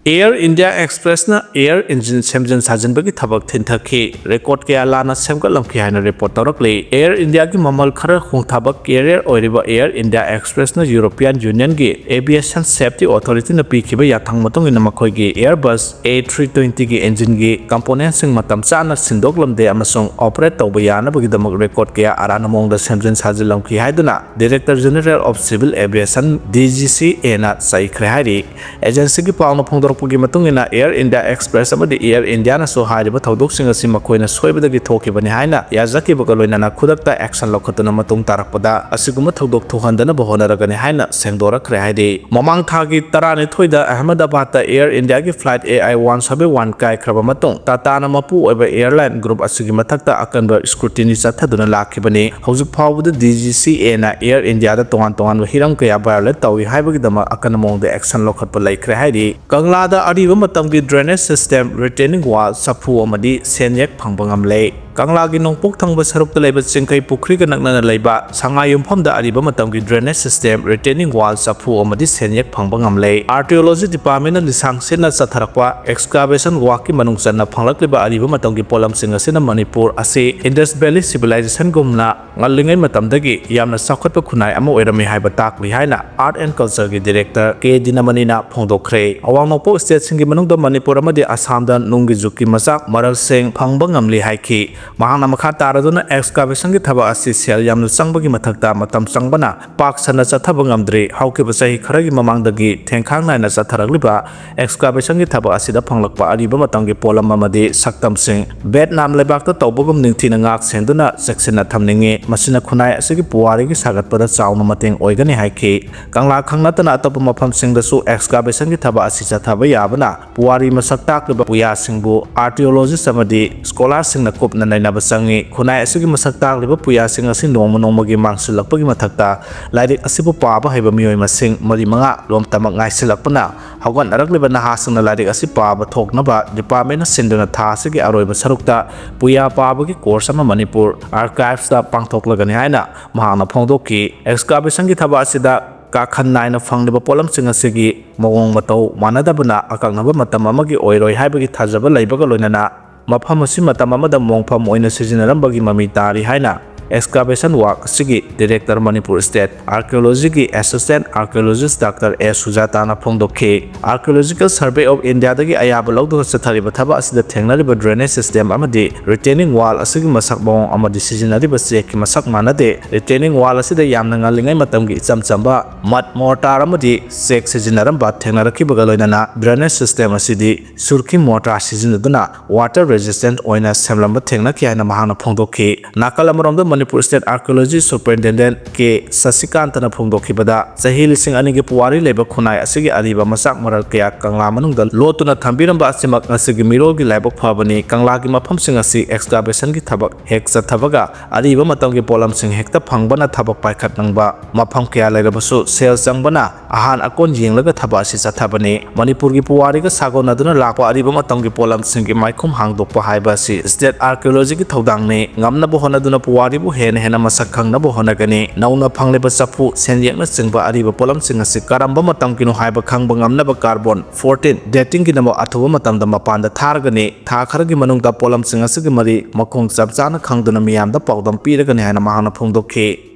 Air India Expressꯅ Air Engine ꯁꯦꯝꯖꯤꯟ ꯁꯥꯖꯤꯟꯕꯒꯤ ꯊꯕꯛ ꯊꯤꯟꯊꯈꯤ꯫ Record ꯀꯌꯥ ꯂꯥꯟꯅ ꯁꯦꯝꯒꯠꯂꯝꯈꯤ ꯍꯥꯏꯅ report ꯇꯧꯔꯛꯂꯤ꯫ Air Indiaꯒꯤ ꯃꯃꯜ ꯈꯔ ꯍꯣꯡꯊꯥꯕ carrier ꯑꯣꯏꯔꯤꯕ Air India Expressꯅ European Unionꯒꯤ Aviation Safety Authorityꯅ ꯄꯤꯈꯤꯕ ꯌꯥꯊꯪ ꯃꯇꯨꯡ ꯏꯟꯅ ꯃꯈꯣꯏꯒꯤ Airbus A three twentyꯒꯤ engineꯒꯤ componentꯁꯤꯡ ꯃꯇꯝ ꯆꯥꯅ ꯁꯤꯟꯗꯣꯛꯂꯝꯗꯦ ꯑꯃꯁꯨꯡ operate ꯇꯧꯕ ꯌꯥꯅꯕꯒꯤꯗꯃꯛ record ꯀꯌꯥ ꯑꯔꯥꯟꯕ ꯃꯑꯣꯡꯗ ꯁꯦꯝꯖꯤꯟ ꯁꯥꯖꯤꯜꯂꯝꯈꯤ ꯍꯥꯏꯗꯨꯅ Director General of Civil Aviation, DGCAꯅ ꯆꯩꯈ꯭ꯔꯦ ꯍꯥꯏꯔꯤ꯫ Agencyꯒꯤ ꯄꯥꯎꯅ ꯐꯣꯡꯗꯣꯔꯛꯄꯒꯤ ꯃꯇꯨꯡ ꯏꯟꯅ, Air India Express ꯑꯃꯗꯤ Air Indiaꯅꯁꯨ ꯍꯥꯏꯔꯤꯕ ꯊꯧꯗꯣꯛꯁꯤꯡ ꯑꯁꯤ ꯃꯈꯣꯏꯅ ꯁꯣꯏꯕꯗꯒꯤ ꯊꯣꯛꯈꯤꯕꯅꯤ ꯍꯥꯏꯅ ꯌꯥꯖꯈꯤꯕꯒ ꯂꯣꯏꯅꯅ ꯈꯨꯗꯛꯇ action ꯂꯧꯈꯠꯇꯨꯅ ꯃꯇꯨꯡ ꯇꯥꯔꯛꯄꯗ ꯑꯁꯤꯒꯨꯝꯕ ꯊꯧꯗꯣꯛ ꯊꯣꯛꯍꯟꯗꯅꯕ ꯍꯣꯠꯅꯔꯒꯅꯤ ꯍꯥꯏꯅ ꯁꯦꯡꯗꯣꯔꯛꯈ꯭ꯔꯦ ꯍꯥꯏꯔꯤ꯫ ꯃꯃꯥꯡ ꯊꯥꯒꯤ ꯇꯔꯥꯅꯤꯊꯣꯏꯗ ꯑꯍꯃꯗꯥꯕꯥꯗꯇ Air Indiaꯒꯤ flight AI one seven one ꯀꯥꯏꯈ꯭ꯔꯕ ꯃꯇꯨꯡ, Tatana ꯃꯄꯨ ꯑꯣꯏꯕ airline group ꯑꯁꯤꯒꯤ ꯃꯊꯛꯇ ꯑꯀꯟꯕ scrutiny ꯆꯠꯊꯗꯨꯅ ꯂꯥꯛꯈꯤꯕꯅꯤ꯫ ꯍꯧꯖꯤꯛ ꯐꯥꯎꯕꯗ DGCAꯅ Air Indiaꯗ ꯇꯣꯉꯥꯟ ꯇꯣꯉꯥꯟꯕ ꯍꯤꯔꯝ ꯀꯌꯥ violate ꯇꯧꯏ ꯍꯥꯏꯕꯒꯤꯗꯃꯛ ꯑꯀꯟꯕ ꯃꯑꯣꯡꯗ action ꯂꯧꯈꯠꯄ ꯂꯩꯈ꯭ꯔꯦ ꯍꯥꯏꯔꯤ꯫ ꯀꯪꯂꯥꯗ ꯑꯔꯤꯕ ꯃꯇꯝꯒꯤ drainage system, retaining wall, ꯆꯐꯨ ꯑꯃꯗꯤ ꯁꯦꯟꯌꯦꯛ ꯐꯪꯕ ꯉꯝꯂꯦ꯫ ꯀꯪꯂꯥꯒꯤ ꯅꯣꯡꯄꯣꯛ ꯊꯪꯕ ꯁꯔꯨꯛꯇ ꯂꯩꯕ ꯆꯤꯡꯈꯩ ꯄꯨꯈ꯭ꯔꯤꯒ ꯅꯛꯅꯅ ꯂꯩꯕ ꯁꯉꯥꯏ ꯌꯨꯝꯐꯝꯗ ꯑꯔꯤꯕ ꯃꯇꯝꯒꯤ drainage system, retaining wall, ꯆꯐꯨ ꯑꯃꯗꯤ ꯁꯦꯟꯌꯦꯛ ꯐꯪꯕ ꯉꯝꯂꯦ꯫ Archaeology Departmentꯅ ꯂꯤꯁꯥꯡ ꯁꯤꯠꯅ ꯆꯠꯊꯔꯛꯄ excavation workꯀꯤ ꯃꯅꯨꯡ ꯆꯟꯅ ꯐꯪꯂꯛꯂꯤꯕ ꯑꯔꯤꯕ ꯃꯇꯝꯒꯤ ꯄꯣꯠꯂꯝꯁꯤꯡ ꯑꯁꯤꯅ ꯃꯅꯤꯄꯨꯔ ꯑꯁꯤ Indus Valley Civilizationꯒꯨꯝꯅ ꯉꯜꯂꯤꯉꯩ ꯃꯇꯝꯗꯒꯤ ꯌꯥꯝꯅ ꯆꯥꯎꯈꯠꯄ ꯈꯨꯟꯅꯥꯏ ꯑꯃ ꯑꯣꯏꯔꯝꯃꯤ ꯍꯥꯏꯕ ꯇꯥꯛꯂꯤ ꯍꯥꯏꯅ Art and Cultureꯒꯤ Director ꯀꯦ ꯗꯤꯅꯃꯅꯤꯅ ꯐꯣꯡꯗꯣꯛꯈ꯭ꯔꯦ꯫ ꯑꯋꯥꯡ ꯅꯣꯡꯄꯣꯛ stateꯁꯤꯡꯒꯤ ꯃꯅꯨꯡꯗ ꯃꯅꯤꯄꯨꯔ ꯑꯃꯗꯤ ꯑꯁꯥꯝꯗ ꯅꯨꯡꯒꯤ ꯖꯨꯒꯀꯤ ꯃꯆꯥꯛ ꯃꯔꯜꯁꯤꯡ ꯐꯪꯕ ꯉꯝꯂꯤ ꯍꯥꯏꯈꯤ꯫ ꯃꯍꯥꯛꯅ ꯃꯈꯥ ꯇꯥꯔꯗꯨꯅ excavationꯒꯤ ꯊꯕꯛ ꯑꯁꯤ ꯁꯦꯜ ꯌꯥꯝꯅ ꯆꯪꯕꯒꯤ ꯃꯊꯛꯇ ꯃꯇꯝ ꯆꯪꯕꯅ ꯄꯥꯛ ꯁꯟꯅ ꯆꯠꯊꯕ ꯉꯝꯗ꯭ꯔꯤ꯫ ꯍꯧꯈꯤꯕ ꯆꯍꯤ ꯈꯔꯒꯤ ꯃꯃꯥꯡꯗꯒꯤ ꯊꯦꯡꯈꯥꯡ ꯅꯥꯏꯅ ꯆꯠꯊꯔꯛꯂꯤꯕ excavationꯒꯤ ꯊꯕꯛ ꯑꯁꯤꯗ ꯐꯪꯂꯛꯄ ꯑꯔꯤꯕ ꯃꯇꯝꯒꯤ ꯄꯣꯠꯂꯝ ꯑꯃꯗꯤ ꯁꯛꯇꯝꯁꯤꯡ ꯚꯦꯠꯅꯥꯝ ꯂꯩꯕꯥꯛꯇ ꯇꯧꯕꯒꯨꯝ ꯅꯤꯡꯊꯤꯅ ꯉꯥꯛ ꯁꯦꯟꯗꯨꯅ ꯆꯦꯛꯁꯤꯟꯅ ꯊꯝꯅꯤꯡꯏ꯫ ꯃꯁꯤꯅ ꯈꯨꯟꯅꯥꯏ ꯑꯁꯤꯒꯤ ꯄꯨꯋꯥꯔꯤꯒꯤ ꯁꯥꯒꯠꯄꯗ ꯆꯥꯎꯅ ꯃꯇꯦꯡ ꯑꯣꯏꯒꯅꯤ ꯍꯥꯏꯈꯤ꯫ ꯀꯪꯂꯥ ꯈꯛ ꯅꯠꯇꯅ ꯑꯇꯣꯞꯄ ꯃꯐꯝꯁꯤꯡꯗꯁꯨ excavationꯒꯤ ꯊꯕꯛ ꯑꯁꯤ ꯆꯠꯊꯕ ꯌꯥꯕꯅ ꯄꯨꯋꯥꯔꯤ ꯃꯁꯛ ꯇꯥꯛꯂꯤꯕ ꯄꯨꯌꯥꯁꯤꯡꯕꯨ archaeologist ꯑꯃꯗꯤ scholarꯁꯤꯡꯅ ꯀꯨꯞꯅ ꯅꯩꯅꯕ ꯆꯪꯏ꯫ ꯈꯨꯟꯅꯥꯏ ꯑꯁꯤꯒꯤ ꯃꯁꯛ ꯇꯥꯛꯂꯤꯕ ꯄꯨꯌꯥꯁꯤꯡ ꯑꯁꯤ ꯅꯣꯡꯃ ꯅꯣꯡꯃꯒꯤ ꯃꯥꯡꯁꯤꯜꯂꯛꯄꯒꯤ ꯃꯊꯛꯇ ꯂꯥꯏꯔꯤꯛ ꯑꯁꯤꯕꯨ ꯄꯥꯕ ꯍꯩꯕ ꯃꯤꯑꯣꯏ ꯃꯁꯤꯡ ꯃꯔꯤ ꯃꯉꯥ ꯂꯣꯝꯇꯃꯛ ꯉꯥꯏꯁꯤꯜꯂꯛꯄꯅ ꯍꯧꯒꯠꯅꯔꯛꯂꯤꯕ ꯅꯍꯥꯁꯤꯡꯅ ꯂꯥꯏꯔꯤꯛ ꯑꯁꯤ ꯄꯥꯕ ꯊꯣꯛꯅꯕ departmentꯅ ꯁꯤꯟꯗꯨꯅ ꯊꯥ ꯑꯁꯤꯒꯤ ꯑꯔꯣꯏꯕ ꯁꯔꯨꯛꯇ ꯄꯨꯌꯥ ꯄꯥꯕꯒꯤ course ꯑꯃ ꯃꯅꯤꯄꯨꯔ archivesꯇ ꯄꯥꯡꯊꯣꯛꯂꯒꯅꯤ ꯍꯥꯏꯅ ꯃꯍꯥꯛꯅ ꯐꯣꯡꯗꯣꯛꯈꯤ꯫ Excavationꯒꯤ ꯊꯕꯛ ꯑꯁꯤꯗ ꯀꯥꯈꯟ ꯅꯥꯏꯅ ꯐꯪꯂꯤꯕ ꯄꯣꯠꯂꯝꯁꯤꯡ ꯑꯁꯤꯒꯤ ꯃꯑꯣꯡ ꯃꯇꯧ ꯃꯥꯟꯅꯗꯕꯅ ꯑꯀꯛꯅꯕ ꯃꯇꯝ ꯑꯃꯒꯤ ꯑꯣꯏꯔꯣꯏ ꯍꯥꯏꯕꯒꯤ ꯊꯥꯖꯕ ꯂꯩꯕꯒ ꯂꯣꯏꯅꯅ ꯃꯐꯝ ꯑꯁꯤ ꯃꯇꯝ ꯑꯃꯗ ꯃꯣꯡꯐꯝ ꯑꯣꯏꯅ ꯁꯤꯖꯤꯟꯅꯔꯝꯕꯒꯤ ꯃꯃꯤ ꯇꯥꯔꯤ ꯍꯥꯏꯅ excavation work ꯑꯁꯤꯒꯤ director, ꯃꯅꯤꯄꯨꯔ State Archaeology ꯒꯤ Assistant Archaeologist Doctor ꯑꯦꯁ ꯁꯨꯖꯥꯇꯥꯅ ꯐꯣꯡꯗꯣꯛꯈꯤ꯫ Archaeological Survey of India ꯗꯒꯤ ꯑꯌꯥꯕ ꯂꯧꯗꯨꯅ ꯆꯠꯊꯔꯤꯕ ꯊꯕꯛ ꯑꯁꯤꯗ ꯊꯦꯡꯅꯔꯤꯕ drainage system ꯑꯃꯗꯤ retaining wall ꯑꯁꯤꯒꯤ ꯃꯁꯛ ꯃꯑꯣꯡ ꯑꯃꯗꯤ ꯁꯤꯖꯤꯟꯅꯔꯤꯕ ꯆꯦꯛꯀꯤ ꯃꯁꯛ ꯃꯥꯟꯅꯗꯦ꯫ Retaining wall ꯑꯁꯤꯗ ꯌꯥꯝꯅ ꯉꯜꯂꯤꯉꯩ ꯃꯇꯝꯒꯤ ꯏꯆꯝ ꯆꯝꯕ mud mortar ꯑꯃꯗꯤ ꯆꯦꯛ ꯁꯤꯖꯤꯟꯅꯔꯝꯕ ꯊꯦꯡꯅꯔꯛꯈꯤꯕꯒ ꯂꯣꯏꯅꯅ drainage system ꯑꯁꯤꯗꯤ ꯁꯨꯔꯈꯤ mortar ꯁꯤꯖꯤꯟꯅꯗꯨꯅ water resistant ꯑꯣꯏꯅ ꯁꯦꯝꯂꯝꯕ ꯊꯦꯡꯅꯈꯤ ꯍꯥꯏꯅ ꯃꯍꯥꯛꯅ ꯐꯣꯡꯗꯣꯛꯈꯤ꯫ ꯅꯥꯀꯜ ꯑꯃꯔꯣꯝꯗ ꯃꯅꯤꯄꯨꯔ State Archaeology Superintendent ꯀꯦ ꯁꯁꯤꯀꯥꯟꯇꯅ ꯐꯣꯡꯗꯣꯛꯈꯤꯕꯗ, ꯆꯍꯤ ꯂꯤꯁꯤꯡ ꯑꯅꯤꯒꯤ ꯄꯨꯋꯥꯔꯤ ꯂꯩꯕ ꯈꯨꯟꯅꯥꯏ ꯑꯁꯤꯒꯤ ꯑꯔꯤꯕ ꯃꯆꯥꯛ ꯃꯔꯜ ꯀꯌꯥ ꯀꯪꯂꯥ ꯃꯅꯨꯡꯗ ꯂꯣꯠꯇꯨꯅ ꯊꯝꯕꯤꯔꯝꯕ ꯑꯁꯤꯃꯛ ꯉꯁꯤꯒꯤ ꯃꯤꯔꯣꯜꯒꯤ ꯂꯥꯏꯕꯛ ꯐꯕꯅꯤ꯫ ꯀꯪꯂꯥꯒꯤ ꯃꯐꯝꯁꯤꯡ ꯑꯁꯤ excavation ꯒꯤ ꯊꯕꯛ ꯍꯦꯛ ꯆꯠꯊꯕꯒ ꯑꯔꯤꯕ ꯃꯇꯝꯒꯤ ꯄꯣꯠꯂꯝꯁꯤꯡ ꯍꯦꯛꯇ ꯐꯪꯕꯅ ꯊꯕꯛ ꯄꯥꯏꯈꯠꯅꯤꯡꯕ ꯃꯐꯝ ꯀꯌꯥ ꯂꯩꯔꯕꯁꯨ ꯁꯦꯜ ꯆꯪꯕꯅ ꯑꯍꯥꯟ ꯑꯀꯣꯟ ꯌꯦꯡꯂꯒ ꯊꯕꯛ ꯑꯁꯤ ꯆꯠꯊꯕꯅꯤ꯫ ꯃꯅꯤꯄꯨꯔꯒꯤ ꯄꯨꯋꯥꯔꯤꯒ ꯁꯥꯒꯣꯟꯅꯗꯨꯅ ꯂꯥꯛꯄ ꯑꯔꯤꯕ ꯃꯇꯝꯒꯤ ꯄꯣꯠꯂꯝꯁꯤꯡꯒꯤ ꯃꯥꯏꯈꯨꯝ ꯍꯥꯡꯗꯣꯛꯄ ꯍꯥꯏꯕ ꯑꯁꯤ State Archaeology ꯒꯤ ꯊꯧꯗꯥꯡꯅꯤ꯫ ꯉꯝꯅꯕ ꯍꯣꯠꯅꯗꯨꯅ ꯄꯨꯋꯥꯔꯤꯕꯨ ꯍꯦꯟꯅ ꯍꯦꯟꯅ ꯃꯁꯛ ꯈꯪꯅꯕ ꯍꯣꯠꯅꯒꯅꯤ꯫ ꯅꯧꯅ ꯐꯪꯂꯤꯕ ꯆꯐꯨ, ꯁꯦꯟꯌꯦꯛꯅꯆꯤꯡꯕ ꯑꯔꯤꯕ ꯄꯣꯠꯂꯝꯁꯤꯡ ꯑꯁꯤ ꯀꯔꯝꯕ ꯃꯇꯝꯒꯤꯅꯣ ꯍꯥꯏꯕ ꯈꯪꯕ ꯉꯝꯅꯕ carbon fourteen dating ꯒꯤꯗꯃꯛ ꯑꯊꯨꯕ ꯃꯇꯝꯗ ꯃꯄꯥꯟꯗ ꯊꯥꯔꯒꯅꯤ꯫ ꯊꯥ ꯈꯔꯒꯤ ꯃꯅꯨꯡꯗ ꯄꯣꯠꯂꯝꯁꯤꯡ ꯑꯁꯤꯒꯤ ꯃꯔꯤ ꯃꯈꯣꯡ ꯆꯞ ꯆꯥꯅ ꯈꯪꯗꯨꯅ ꯃꯤꯌꯥꯝꯗ ꯄꯥꯎꯗꯝ ꯄꯤꯔꯒꯅꯤ ꯍꯥꯏꯅ ꯃꯍꯥꯛꯅ ꯐꯣꯡꯗꯣꯛꯈꯤ꯫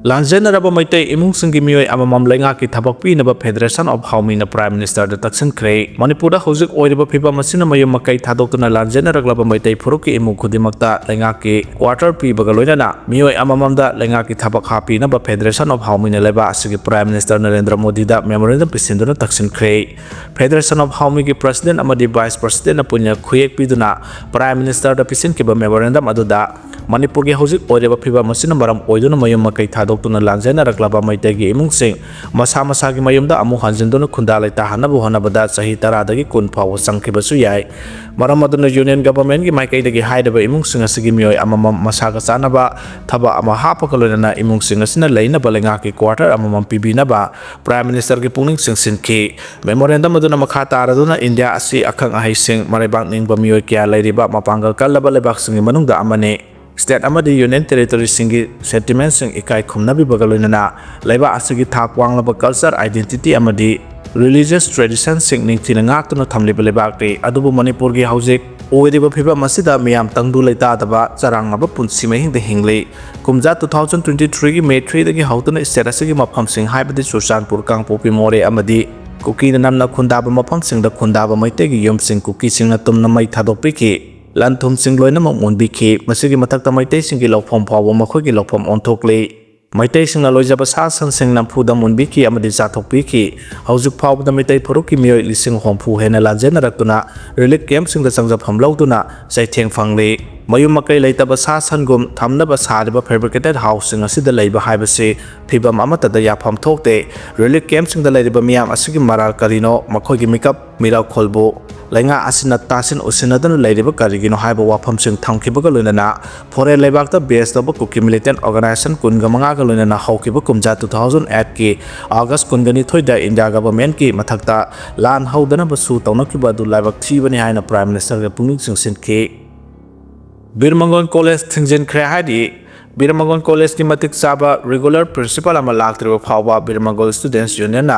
ꯂꯥꯟꯖꯦꯟꯅꯔꯕ ꯃꯩꯇꯩ ꯏꯃꯨꯡꯁꯤꯡꯒꯤ ꯃꯤꯑꯣꯏ ꯑꯃꯃꯝ ꯂꯩꯉꯥꯛꯀꯤ ꯊꯕꯛ ꯄꯤꯅꯕ Federation of Haomi ꯅ Prime Minister ꯗ ꯇꯛꯁꯤꯟꯈ꯭ꯔꯦ꯫ ꯃꯅꯤꯄꯨꯔꯗ ꯍꯧꯖꯤꯛ ꯑꯣꯏꯔꯤꯕ ꯐꯤꯕꯝ ꯑꯁꯤꯅ ꯃꯌꯨꯝ ꯃꯀꯩ ꯊꯥꯗꯣꯛꯇꯨꯅ ꯂꯥꯟꯖꯦꯟꯅꯔꯛꯂꯕ ꯃꯩꯇꯩ ꯐꯨꯔꯨꯞꯀꯤ ꯏꯃꯨꯡ ꯈꯨꯗꯤꯡꯃꯛꯇ ꯂꯩꯉꯥꯛꯀꯤ quarter ꯄꯤꯕꯒ ꯂꯣꯏꯅꯅ ꯃꯤꯑꯣꯏ ꯑꯃꯃꯝꯗ ꯂꯩꯉꯥꯛꯀꯤ ꯊꯕꯛ ꯍꯥꯞꯄꯤꯅꯕ Federation of Haomi ꯅ ꯂꯩꯕꯥꯛ ꯑꯁꯤꯒꯤ Prime Minister Narendra ꯃꯣꯗꯤꯗ memorandum ꯄꯤꯁꯤꯟꯗꯨꯅ ꯇꯛꯁꯤꯟꯈ꯭ꯔꯦ꯫ Federation of Haomi ꯒꯤ President ꯑꯃꯗꯤ Vice President ꯅ ꯄꯨꯟꯅ ꯈꯨꯌꯦꯛ ꯄꯤꯗꯨꯅ Prime Minister ꯗ ꯄꯤꯁꯤꯟꯈꯤꯕ memorandum ꯑꯗꯨꯗ ꯃꯅꯤꯄꯨꯔꯒꯤ ꯍꯧꯖꯤꯛ ꯑꯣꯏꯔꯤꯕ ꯐꯤꯕꯝ ꯑꯁꯤꯅ ꯃꯔꯝ ꯑꯣꯏꯗꯨꯅ ꯃꯌꯨꯝ ꯃꯀꯩ ꯊꯥꯗꯣꯛꯇꯨꯅ ꯂꯥꯟꯖꯦꯟꯅꯔꯛꯂꯕ ꯃꯩꯇꯩꯒꯤ ꯏꯃꯨꯡꯁꯤꯡ ꯃꯁꯥ ꯃꯁꯥꯒꯤ ꯃꯌꯨꯝꯗ ꯑꯃꯨꯛ ꯍꯟꯖꯤꯟꯗꯨꯅ ꯈꯨꯟꯗꯥ ꯂꯩꯇꯥꯍꯟꯅꯕ ꯍꯣꯠꯅꯕꯗ ꯆꯍꯤ ꯇꯔꯥꯗꯒꯤ ꯀꯨꯟ ꯐꯥꯎꯕ ꯆꯪꯈꯤꯕꯁꯨ ꯌꯥꯏ꯫ ꯃꯔꯝ ꯑꯗꯨꯅ Union Government ꯀꯤ ꯃꯥꯏꯀꯩꯗꯒꯤ ꯍꯥꯏꯔꯤꯕ ꯏꯃꯨꯡꯁꯤꯡ ꯑꯁꯤꯒꯤ ꯃꯤꯑꯣꯏ ꯑꯃꯃꯝ ꯃꯁꯥꯒ ꯆꯥꯟꯅꯕ ꯊꯕꯛ ꯑꯃ ꯍꯥꯞꯄꯒ ꯂꯣꯏꯅꯅ ꯏꯃꯨꯡꯁꯤꯡ ꯑꯁꯤꯅ ꯂꯩꯅꯕ ꯂꯩꯉꯥꯛꯀꯤ quarter ꯑꯃꯃꯝ ꯄꯤꯕꯤꯅꯕ Prime Minister ꯒꯤ ꯄꯨꯛꯅꯤꯡ ꯆꯤꯡꯁꯤꯟꯈꯤ꯫ Memorandum ꯑꯗꯨꯅ ꯃꯈꯥ ꯇꯥꯔꯗꯨꯅ ꯏꯟꯗꯤꯌꯥ ꯑꯁꯤ ꯑꯈꯪ ꯑꯍꯩꯁꯤꯡ, ꯃꯔꯩꯕꯥꯛ ꯅꯤꯡꯕ ꯃꯤꯑꯣꯏ ꯀꯌꯥ ꯂꯩꯔꯤꯕ ꯃꯄꯥꯡꯒꯜ ꯀꯜꯂꯕ ꯂꯩꯕꯥꯛꯁꯤꯡꯒꯤ ꯃꯅꯨꯡꯗ ꯑꯃꯅꯤ꯫ state ꯑꯃꯗꯤ union territoryꯁꯤꯡꯒꯤ sentimentꯁꯤꯡ ꯏꯀꯥꯏ ꯈꯨꯝꯅꯕꯤꯕꯒ ꯂꯣꯏꯅꯅ ꯂꯩꯕꯥꯛ ꯑꯁꯤꯒꯤ ꯊꯥꯛ ꯋꯥꯡꯂꯕ culture identity ꯑꯃꯗꯤ religious traditionꯁꯤꯡ ꯅꯤꯡꯊꯤꯅ ꯉꯥꯛꯇꯨꯅ ꯊꯝꯂꯤꯕ ꯂꯩꯕꯥꯛꯅꯤ꯫ ꯑꯗꯨꯕꯨ ꯃꯅꯤꯄꯨꯔꯒꯤ ꯍꯧꯖꯤꯛ ꯑꯣꯏꯔꯤꯕ ꯐꯤꯕꯝ ꯑꯁꯤꯗ ꯃꯤꯌꯥꯝ ꯇꯪꯗꯨ ꯂꯩꯇꯥꯗꯕ ꯆꯔꯥꯡꯅꯕ ꯄꯨꯟꯁꯤ ꯃꯍꯤꯡꯗ ꯍꯤꯡꯂꯤ꯫ ꯀꯨꯝꯖꯥ two thousand twenty threeꯒꯤ May threeꯗꯒꯤ ꯍꯧꯗꯨꯅ state ꯑꯁꯤꯒꯤ ꯃꯐꯝꯁꯤꯡ ꯍꯥꯏꯕꯗꯤ ꯆꯨꯔꯆꯥꯟꯄꯨꯔ, ꯀꯥꯡꯄꯣꯛꯄꯤ, ꯃꯣꯔꯦ ꯑꯃꯗꯤ ꯀꯨꯀꯤꯅ ꯅꯝꯅ ꯈꯨꯟꯗꯥꯕ ꯃꯐꯝꯁꯤꯡꯗ ꯈꯨꯟꯗꯥꯕ ꯃꯩꯇꯩꯒꯤ ꯌꯨꯝꯁꯤꯡ ꯀꯨꯀꯤꯁꯤꯡꯅ ꯇꯨꯝꯅ ꯃꯩ ꯊꯥꯗꯣꯛꯄꯤꯈꯤ꯫ ꯂꯟ ꯊꯨꯝꯁꯤꯡ ꯂꯣꯏꯅꯃꯛ ꯃꯨꯟꯕꯤꯈꯤ꯫ ꯃꯁꯤꯒꯤ ꯃꯊꯛꯇ ꯃꯩꯇꯩꯁꯤꯡꯒꯤ ꯂꯧꯐꯝ ꯐꯥꯎꯕ ꯃꯈꯣꯏꯒꯤ ꯂꯧꯐꯝ ꯑꯣꯟꯊꯣꯛꯂꯤ꯫ ꯃꯩꯇꯩꯁꯤꯡꯅ ꯂꯣꯏꯖꯕ ꯁꯥ ꯁꯟꯁꯤꯡ ꯅꯝꯐꯨꯗ ꯃꯨꯟꯕꯤꯈꯤ ꯑꯃꯗꯤ ꯆꯥꯊꯣꯛꯄꯤꯈꯤ꯫ ꯍꯧꯖꯤꯛ ꯐꯥꯎꯕꯗ ꯃꯩꯇꯩ ꯐꯨꯔꯨꯞꯀꯤ ꯃꯤꯑꯣꯏ ꯂꯤꯁꯤꯡ ꯍꯨꯝꯐꯨ ꯍꯦꯟꯅ ꯂꯥꯟꯖꯦꯟꯅꯔꯛꯇꯨꯅ relief campꯁꯤꯡꯗ ꯆꯪꯖꯐꯝ ꯂꯧꯗꯨꯅ ꯆꯩꯊꯦꯡ ꯐꯪꯂꯤ꯫ ꯃꯌꯨꯝ ꯃꯀꯩ ꯂꯩꯇꯕ ꯁꯥ ꯁꯟꯒꯨꯝ ꯊꯝꯅꯕ ꯁꯥꯔꯤꯕ fabricated houseꯁꯤꯡ ꯑꯁꯤꯗ ꯂꯩꯕ ꯍꯥꯏꯕꯁꯤ ꯐꯤꯕꯝ ꯑꯃꯠꯇꯗ ꯌꯥꯐꯝ ꯊꯣꯛꯇꯦ꯫ Relief campꯁꯤꯡꯗ ꯂꯩꯔꯤꯕ ꯃꯤꯌꯥꯝ ꯑꯁꯤꯒꯤ ꯃꯔꯥꯜ ꯀꯔꯤꯅꯣ? ꯃꯈꯣꯏꯒꯤ ꯃꯤꯀꯞ ꯃꯤꯔꯥꯎꯈꯣꯜꯕꯨ ꯂꯩꯉꯥꯛ ꯑꯁꯤꯅ ꯇꯥꯁꯤꯟ ꯎꯁꯤꯟꯅꯗꯅ ꯂꯩꯔꯤꯕ ꯀꯔꯤꯒꯤꯅꯣ ꯍꯥꯏꯕ ꯋꯥꯐꯝꯁꯤꯡ ꯊꯝꯈꯤꯕꯒ ꯂꯣꯏꯅꯅ foreign ꯂꯩꯕꯥꯛꯇ base ꯇꯧꯕ ꯀꯨꯀꯤ militant organisation ꯀꯨꯟꯒ ꯃꯉꯥꯒ ꯂꯣꯏꯅꯅ ꯍꯧꯈꯤꯕ ꯀꯨꯝꯖꯥ two thousand eightꯀꯤ August ꯀꯨꯟꯒ ꯅꯤꯊꯣꯏꯗ India governmentꯀꯤ ꯃꯊꯛꯇ ꯂꯥꯟ ꯍꯧꯗꯅꯕꯁꯨ ꯇꯧꯅꯈꯤꯕ ꯑꯗꯨ ꯂꯥꯏꯕꯛ ꯊꯤꯕꯅꯤ ꯍꯥꯏꯅ Prime Ministerꯒ ꯄꯨꯛꯅꯤꯡ ꯆꯤꯡꯁꯤꯟꯈꯤ꯫ ꯕꯤꯔ ꯃꯪꯒꯣꯜ College ꯊꯤꯡꯖꯤꯟꯈ꯭ꯔꯦ ꯍꯥꯏꯔꯤ꯫ ꯕꯤꯔ ꯃꯪꯒꯣꯜ Collegeꯀꯤ ꯃꯇꯤꯛ ꯆꯥꯕ regular principal ꯑꯃ ꯂꯥꯛꯇ꯭ꯔꯤꯕ ꯐꯥꯎꯕ ꯕꯤꯔ ꯃꯪꯒꯣꯜ Students Unionꯅ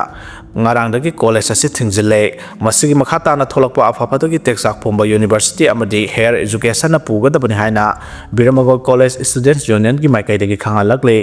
ꯉꯔꯥꯡꯗꯒꯤ college ꯑꯁꯤ ꯊꯤꯡꯖꯤꯜꯂꯦ꯫ ꯃꯁꯤꯒꯤ ꯃꯈꯥ ꯇꯥꯅ ꯊꯣꯛꯂꯛꯄ ꯑꯐ ꯐꯠꯇꯒꯤ ꯇꯦꯛꯆꯥꯛ ꯄꯨꯝꯕ university ꯑꯃꯗꯤ higher educationꯅ ꯄꯨꯒꯗꯕꯅꯤ ꯍꯥꯏꯅ ꯕꯤꯔ ꯃꯪꯒꯣꯜ College Students Unionꯒꯤ ꯃꯥꯏꯀꯩꯗꯒꯤ ꯈꯪꯍꯜꯂꯛꯂꯤ꯫